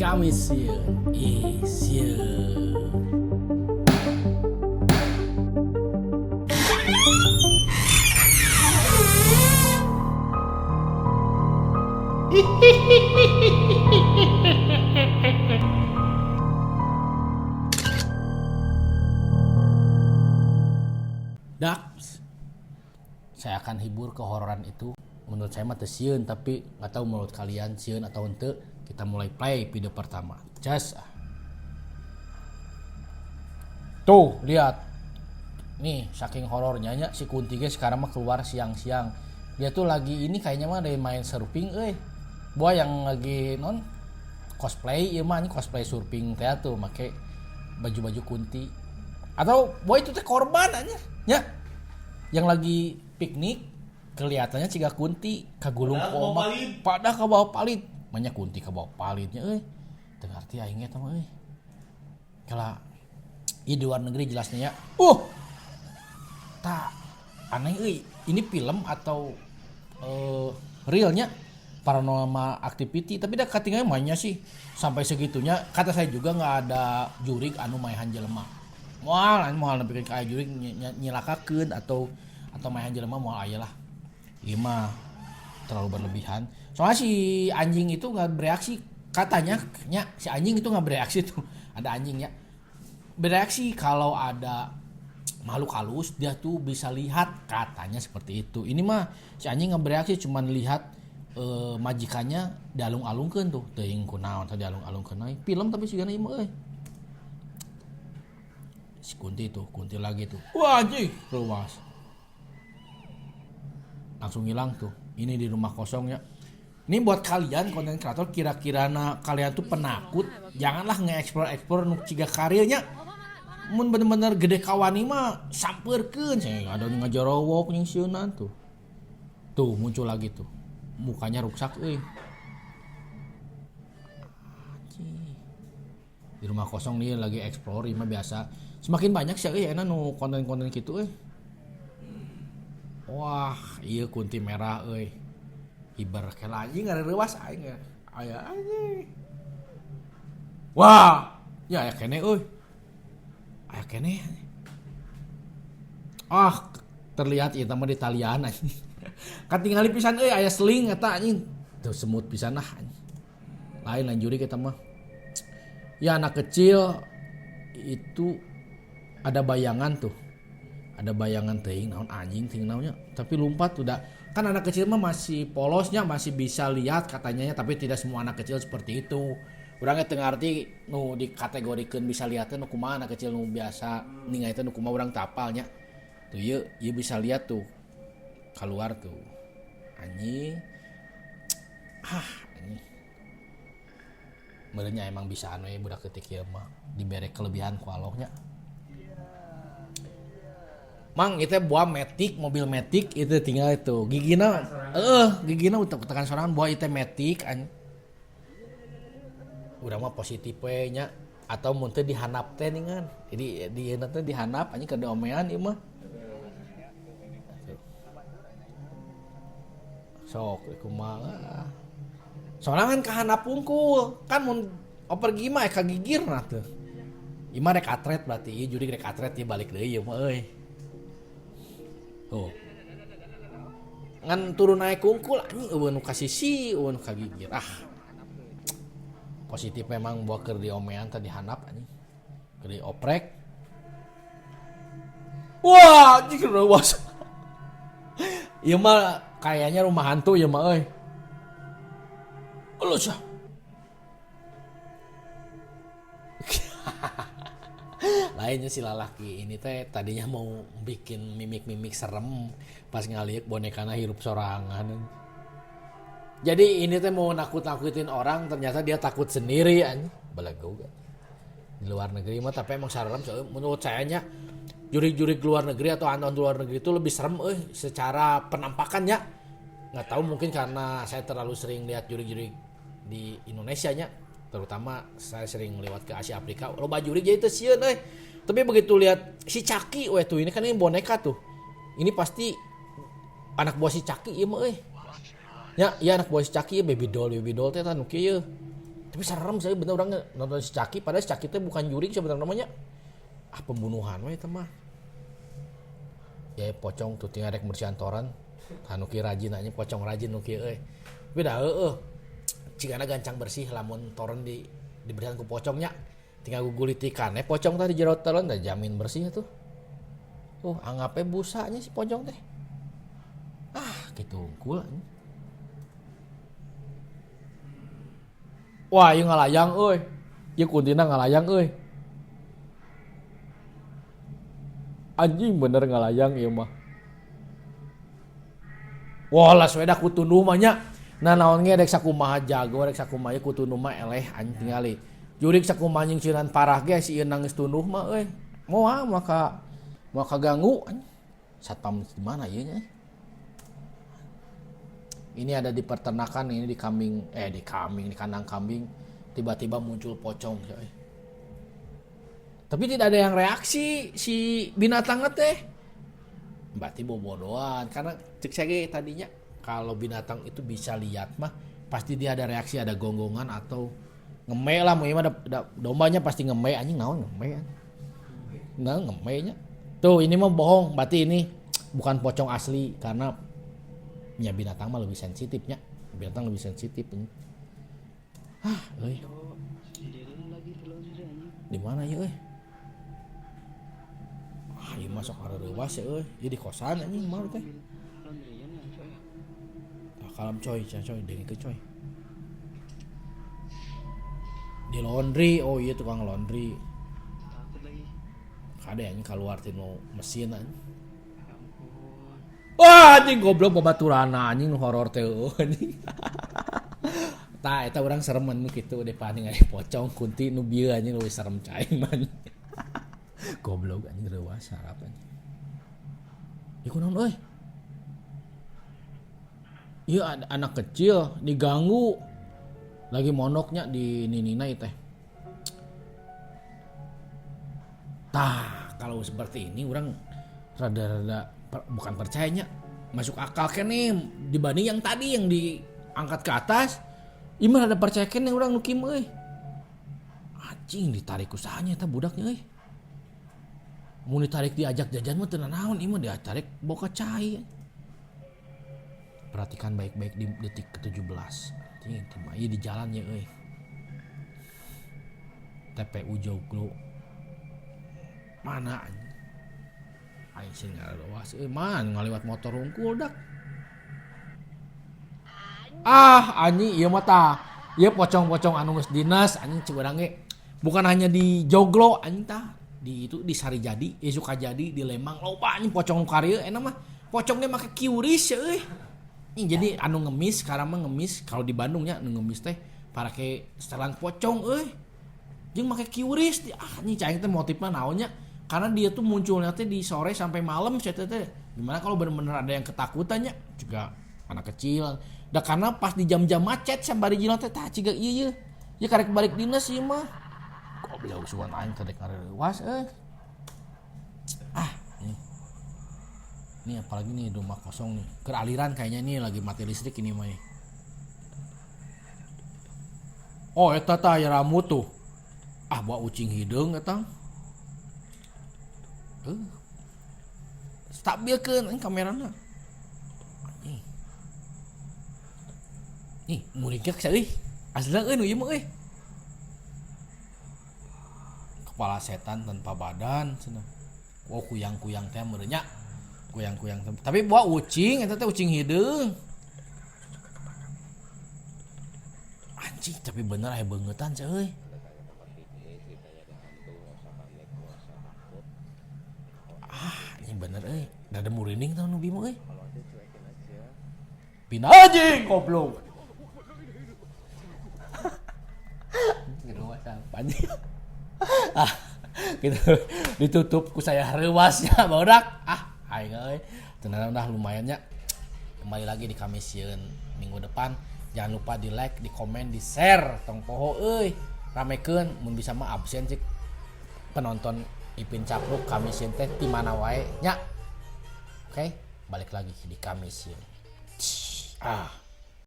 Kami sieun, ih sieun. Dax, saya akan hibur kehororan itu. Menurut saya mah teu sieun, tapi nggak tahu menurut kalian sieun atau henteu. Kita mulai play video pertama. Cas. Tuh, lihat. Nih, saking horornya nya si Kunti ge sekarang mah keluar siang-siang. Dia tuh lagi ini kayaknya mah dari main surfing euy. Buah yang lagi non cosplay ieu mah, ini cosplay surfing teh tuh make baju-baju Kunti. Atau buah itu teh korban aja nya. Yang lagi piknik kelihatannya ciga Kunti kagulung Padahal ku bawa omak. palit. Padahal ka bawa palit. Banyak Kunti ka bawa palitnya euy. Teu ngarti aing eta mah euy. Kala ieu di luar negeri jelasnya ya. Tak aneh euy. Ini film atau realnya paranormal activity, tapi dah katingalnya mainnya sih sampai segitunya. Kata saya juga nggak ada jurig anu maehan jelema. Moal, anu moal nepikeun ka aya jurig nyilakakeun atau maehan jelema moal aya lah. Ieu mah terlalu berlebihan. Soalnya si anjing itu nggak bereaksi, katanya nya si anjing itu nggak bereaksi tuh. Ada anjingnya bereaksi kalau ada makhluk halus, dia tuh bisa lihat, katanya seperti itu. Ini mah si anjing nggak bereaksi, cuman lihat majikannya dialung-alungkeun tuh. Teuing kunaon teh dialung-alungkeun euy. Film tapi sigana ieu mah euy. Si Kunti tuh, Kunti lagi tuh. Wah anjing, luas. Langsung hilang tuh. Ini di rumah kosong ya. Ini buat kalian konten kreator, kira-kira na kalian tuh penakut, janganlah nge-explore-explore nu ciga karyanya. Mun bener-bener gede kawani mah sampeurkeun, saya ada ngajorowok nying sieunan tuh. Tuh muncul lagi tuh. Mukanya ruksak euy. Anjing. Di rumah kosong nih lagi explore mah biasa. Semakin banyak sih euy enak nu konten-konten gitu euy. Wah, iya Kunti merah euy. Hiber kela anjing ngareuwas aing ya. Aya anjing. Wah, ya aya keneh euy. Aya keneh. Ah, terlihat ieu mah di talian anjing. Katingali pisan euy aya seling eta anjing. Tuh semut pisan lah anjing. Lain lain juri kita mah. Ya anak kecil itu ada bayangan tuh. Ada bayangan teuing naon anjing teuing naonnya, tapi lompat udah. Kan anak kecil mah masih polosnya, masih bisa lihat katanya ya, tapi tidak semua anak kecil seperti itu. Urang teu ngarti nu dikategorikeun bisa lihat teh nu kumaha anak kecil nu biasa ningali teh nu kumaha urang teu apal nya. Tuh ieu, ieu bisa lihat tuh. Keluar tuh. Anjing. Ah, anjing. Meureunnya emang bisa anu ya budak ketik ieu mah dibere kelebihan ku Allah nya. Mang itu buah metik, mobil metik itu tinggal itu. Gigina, gigina untuk tekan sorangan buah itu metik an. Urang mah positif we nya atau mun teu dihanap teh ningan. Jadi di ieu teh dihanap anjing keur diomean ieu mah. Sok kumaha. Soalnya kan kahanap pungkul, kan mun oper gigi mah ka gigirna tuh. Ieu mah rek atret berarti, ieu jurig rek atret ieu balik deui ieu mah euy. Tuh. Ngan turun naik kungkul anjing eueuh nu ka sisi, eueuh nu ka gigir. Ah. Positif memang buah keur diomean tadi hanap anjing. Keur dioprek. Wah, anjing reuwas. Ieu mah kayaknya rumah hantu ieu mah euy. Uluh sah. Lainnya si lalaki ini teh tadinya mau bikin mimik-mimik serem, pas ngaliuk bonekana hirup sorangan. Jadi ini teh mau nakut-nakutin orang, ternyata dia takut sendiri anjing. Belegug. Di luar negeri mah tapi emang serem soalnya menurut saya nya jurig-jurig luar negeri atau hantu-hantu luar negeri itu lebih serem euy secara penampakannya. Nggak tahu mungkin karena saya terlalu sering lihat jurig-jurig di Indonesia nya, terutama saya sering lewat ke Asia Afrika, loba jurig jadi teu sieun euy. Tapi begitu lihat si Chucky we tuh, ini kan ini boneka tuh. Ini pasti anak buah si Chucky ieu mah euy. Ya, iya anak buah si Chucky baby doll teh nu kieu. Tapi serem saya bener orang nonton si Chucky, padahal si Chucky teh bukan jurig sebenarnya namanya. Ah pembunuhan we eta mah. Ya pocong tuh tinggal rek bersihan toren. Anu kieu rajin anjing pocong rajin nu kieu euy. Tapi dah heueuh. Cigana gancang bersih lamun toren di dibersihan ku pocongnya. Tinggal gugulitikan pocong tadi jero toren dah jamin bersih tuh. Oh, anggapnya busanya si pocong teh. Ah, gitu unggul anjing. Wah, ieu ngalayang euy. Ieu kuntina ngalayang euy. Anjing bener ngalayang ieu mah. Wah, lah sepeda ku tunduh mah nya. Nah, naon ge rek sakumaha jago rek sakumaha ku tunduh mah eleh anjing tingali. Jurik sakumaha nyingsieunan parah ge si ieu nangis tunduh mah euy. Moal maka moal kaganggu anjing. Satpam di mana ieu nya? Ini ada di peternakan, ini di kambing, di kambing, di kandang kambing, tiba-tiba muncul pocong. Tapi tidak ada yang reaksi si binatangnya teh. Berarti bobodoan, karena cek saya tadinya kalau binatang itu bisa lihat mah pasti dia ada reaksi, ada gonggongan atau ngeme lah, mungkin ada dombanya pasti ngeme anjing naon ngeme. Nah, ngemenya. Tuh ini mah bohong, berarti ini bukan pocong asli karena ya binatang mah lebih sensitifnya, binatang lebih sensitif ini. Ah, euy. Di mana ya euy? Ah, ieu mah sok hareurewas ya euy. Ieu di kosan anjing mah teh. Ah, kalem coy, coy, dengekeun coy. Di laundry, oh iya tukang laundry. Kade anjing keluar tinu mesin anjing. Wah anjing goblok babaturana anjing nu horor teh anjing. Tah eta urang serem nu kitu daripada ningali pocong kunti nu bieu anjing leuwih serem cai mah. Goblok anjing reuas sarap anjing. Ieu kunaon euy? Ieu ada anak kecil diganggu lagi mondoknya di ninina ieu teh. Tah kalau seperti ini urang rada-rada bukan percayanya, masuk akal kene dibanding yang tadi yang diangkat ke atas. Ieu mah rada percaya kene urang nu kieu euy. Anjing ditarik usahanya eta budaknya euy. Mun ditarik diajak jajan mah teu nanaon, ieu mah ditarik boga cai. Perhatikan baik-baik di detik ke-17. Anjing teu mah ieu di jalan ya euy. TPU Joglo. Mana anjing? Aing sih ngaluas euy, man ngaliwat motor hungkul dak. Ah, anjing ieu mah tah. Ieu pocong-pocong anu geus dinas anjing cek urang ge. Bukan hanya di Joglo anjing tah, di itu di Sarijadi, Sukajadi, di Lembang loba anjing pocong nu karieu enak mah. Pocong ge make QRIS ya euy. Anjing jadi anu ngemis sekarang mah ngemis kalau di Bandung nya anu ngemis teh parake setelan pocong euy. Jeung make QRIS di ah anjing cai teh motifna naon nya? Karena dia tuh munculnya teh di sore sampai malam saya teh. Gimana kalau bener-bener ada yang ketakutannya juga anak kecil. Dah karena pas di jam-jam macet sambari jalan teh tah ciga ieu ieu. Ya karek balik dinas ieu mah. Goblok sugan aing teh rek ngareuwas euy. Ah, ini. Ini apalagi nih rumah kosong nih. Keraliran kayaknya nih lagi mati listrik ini mah. Oh, eta tah aya rambut tuh. Ah, bawa ucing hideung eta. Stabilkeun anjing kamerana. Anjing. Nih, muringkek euy. Aslina euy nu ieu mah euy. Kepala setan tanpa badan cenah. Oh, kuyang-kuyang teh meureun nya. Kuyang-kuyang teh. Tapi bawa ucing eta teh ucing hideung. Anjing, tapi bener aya beungeutan sia euy. Ah, ini bener euy. Da murining tah nu bimo euy. Pindah anjing goblok. Reuwas apa anjing. Ah, gitu. Ditutup ku saya reuasnya barudak. Ah, aing euy. Tenang dah lumayan nya. Kembali lagi di Kamis sieun minggu depan. Jangan lupa di like, di komen, di share. Tong poho euy. Ramekeun mun bisa mah absen cik penonton Ipin Capruk Kamis sieun teh di mana wae nya. Oke, balik lagi di Kamis sieun. Ah.